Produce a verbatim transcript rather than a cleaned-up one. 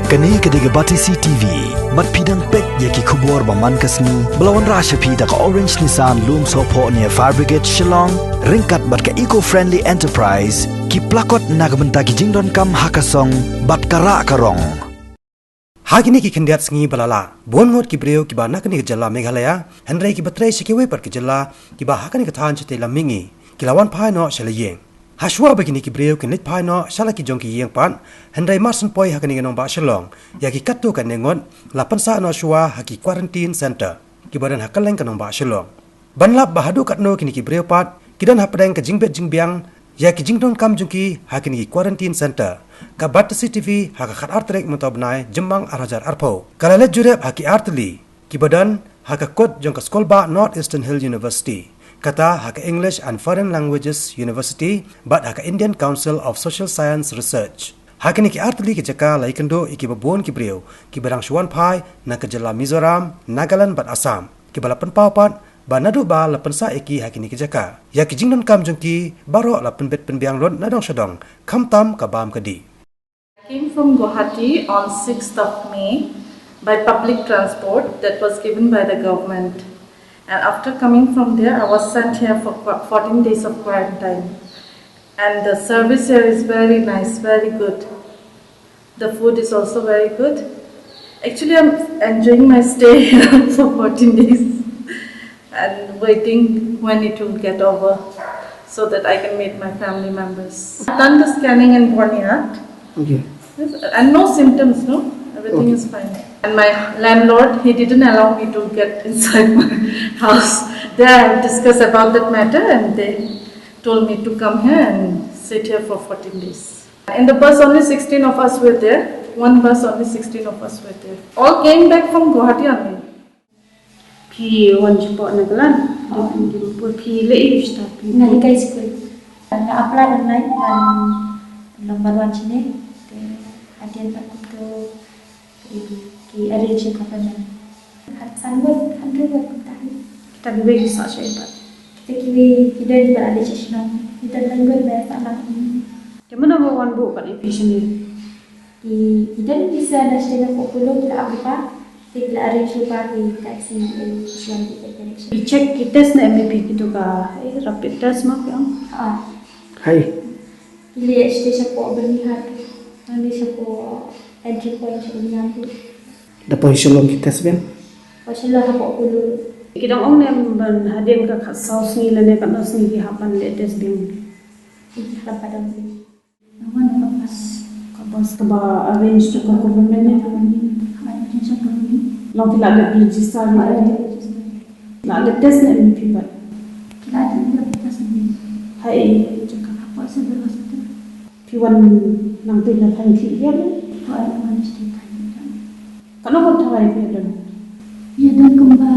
Kane ka dei ka Batesi T V. Bad phi dang peit ïa ki khubor ba man ka sngi ba la wanrah sha phi da ka Orange Nissan Lumsohphoh near Fire Brigade Shillong, ryngkat bad ka Eco Friendly Enterprise, ki plakot na ka bynta ki jingdonkam ha ka song bad ka rah ka rong. Ha kine ki khyndiat sngi ba la lah, bun ngut ki briew kiba na kane ka jylla Meghalaya, hynrei kiba trei sha kiwei pat ki jylla, kiba ha kane ka thaiñ shatei lam mihngi, ki la wan phai noh sha la ïing. Hashwa ba kine ki briew kin leit phai noh sha la ki jong ki ïing pat, hynrei mar shen poi ha kane ka nongbah Shillong, ïa ki katto katne ngut la pynsah noh shuwa ha ki quarantine center kiba don ha kylleng ka nongbah Shillong. Ban lap ba haduh katno kine ki briew pat ki don hapdeng ka jingbit jingbiang ïa ki jingdonkam jong ki ha kine ki quarantine center, ka Batesi T V ha ka khatar tarik mynta u bnai Jymmang ar hajar arphew ka la leit jurip ha ki artylli kiba don ha ka kut jong ka skulbah North Eastern Hill University, kata ha ka English and Foreign Languages University bad ha ka Indian Council of Social Science Research. Ha kine ki artylli ki jaka la ïakynduh ïa kiba bun ki briew kiba dang shu wan phai na ka jylla Mizoram, Nagaland bad Assam, kiba la pynpaw pat ba naduh ba la pynsah ïa ki ha kine ki jaka, ïa ki jingdonkam jong ki baroh la pynbit pynbiang lut na dong sha dong, khamtam ka bam ka dih. I came from Guwahati on sixth of May by public transport that was given by the government. And after coming from there, I was sent here for qu- fourteen days of quarantine. And the service here is very nice, very good. The food is also very good. Actually, I'm enjoying my stay here for fourteen days and waiting when it will get over so that I can meet my family members. I've done the scanning in Bonyat. Okay. Yes, and no symptoms, no? Everything Okay. Is fine. And my landlord, he didn't allow me to get inside my house. There I discussed about that matter and they told me to come here and sit here for fourteen days. In the bus, only sixteen of us were there. One bus, only sixteen of us were there. All came back from Guwahati only. Phi wan shapoh Nagaland, phi leh ïa u shata phi. Nga hikai skul. Nga apply online ban long ban wan shane. Te hadien pat kumto ki arrange ïa ka payment. Hat san ngut, hynriew ngut kumta hi. Kita kiwei ki sah sha ïing pat. Kita kiwei ki don pat, la leit sha shnong. Kita don ngut ba sah lang. Te mano ba wan buh pat ïa phi shane? Ki, ki don visa na state of Apollo, ki la ap lypa, te ki la arrange lypa ki taxi, eh, shuwa ki take direction. Ki check, ki test ne em phi kito ka, eh, rapid test ma phi ong? Ha. Hai. Ki leit sha sha ko Byrnihat, nangne sha ko entry point sha Byrnihat. Da poi Shillong ki test biang? Poi Shillong hapoh Apollo. Ki dang ong ne em ban hadien ka khatsaw sngi lane katno sngi ki hap ban leh test biang? Ki hap ban leh. Ka bus, ka bus kaba arrange da ka government ne? Long ki la dep register ne? La dep test ne em phi pat? Hai. Phi wan nangtei na thaiñ khlieh ïa ne? Katno kynthei phi don? Ïa don kumba